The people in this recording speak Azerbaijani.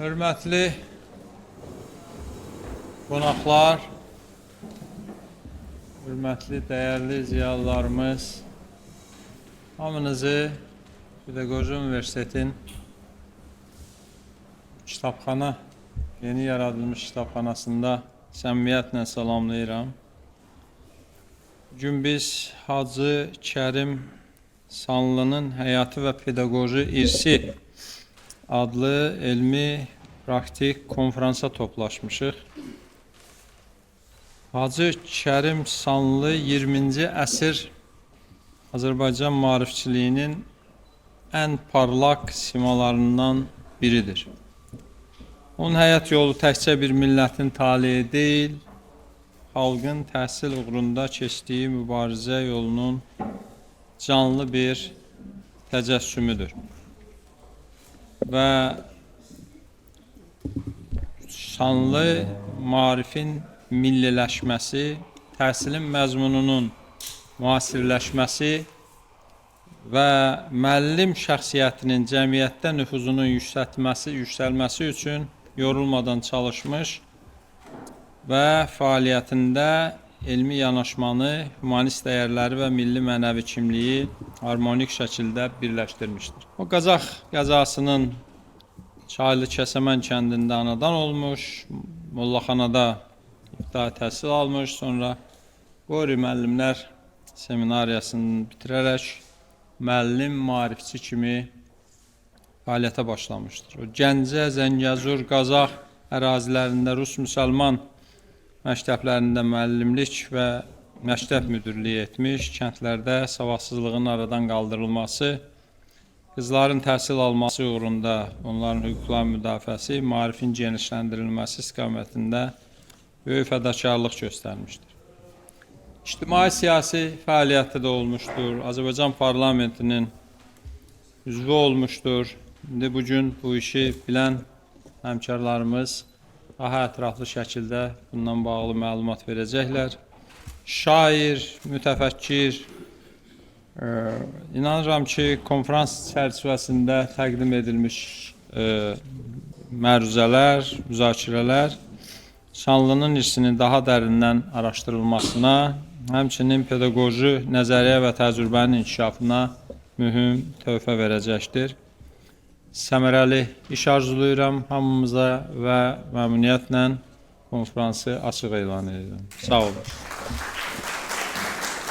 Hörmətli qonaqlar, hörmətli dəyərli ziyalılarımız, hamınızı Pedaqoji Universitetin kitabxana, yeni yaradılmış kitabxanasında səmimiyyətlə salamlayıram. Bugün biz Hacı Kərim Sanlının həyatı və pedaqoji irsi adlı elmi praktik konfransa toplaşmışıq. Hacı Kərim Sanlı 20-ci əsr Azərbaycan maarifçiliyinin ən parlaq simalarından biridir. Onun həyat yolu təkcə bir millətin taleyi deyil, xalqın təhsil uğrunda keçdiyi mübarizə yolunun canlı bir təcəssümüdür. Və şanlı maarifin milliləşməsi, təhsilin məzmununun müasirləşməsi və müəllim şəxsiyyətinin cəmiyyətdə nüfuzunun yüksəlməsi üçün yorulmadan çalışmış və fəaliyyətində elmi yanaşmanı, humanist dəyərləri və milli mənəvi kimliyi harmonik şəkildə birləşdirmişdir. O Qazax qəzasının Çaylı Kəsəmən kəndində anadan olmuş, Mollaxanada ibtidai təhsil almış, sonra Qori müəllimlər seminariyasını bitirərək müəllim, maarifçi kimi fəaliyyətə başlamışdır. O Gəncə, Zəngəzur, Qazax ərazilərində rus müsəlman məktəblərində müəllimlik və məktəb müdirliyi etmiş, kəndlərdə savadsızlığın aradan qaldırılması, qızların təhsil alması uğrunda onların hüquqlarının müdafiəsi, maarifin genişləndirilməsi istiqamətində böyük fədakarlıq göstərmişdir. İctimai siyasi fəaliyyəti də olmuşdur. Azərbaycan parlamentinin üzvü olmuşdur. İndi bu gün bu işi bilən həmkarlarımız daha ətraflı şəkildə bundan bağlı məlumat verəcəklər. Şair, mütəfəkkir, inanıram ki, konfrans çərçivəsində təqdim edilmiş məruzələr, müzakirələr Şanlının irsinin daha dərindən araşdırılmasına, həmçinin pedaqoji nəzəriyyə və təcrübənin inkişafına mühüm töhfə verəcəkdir. Səmərəli iş arzulayıram hamımıza və məmnuniyyətlə konfransı açıq elan edirəm. Sağ olun.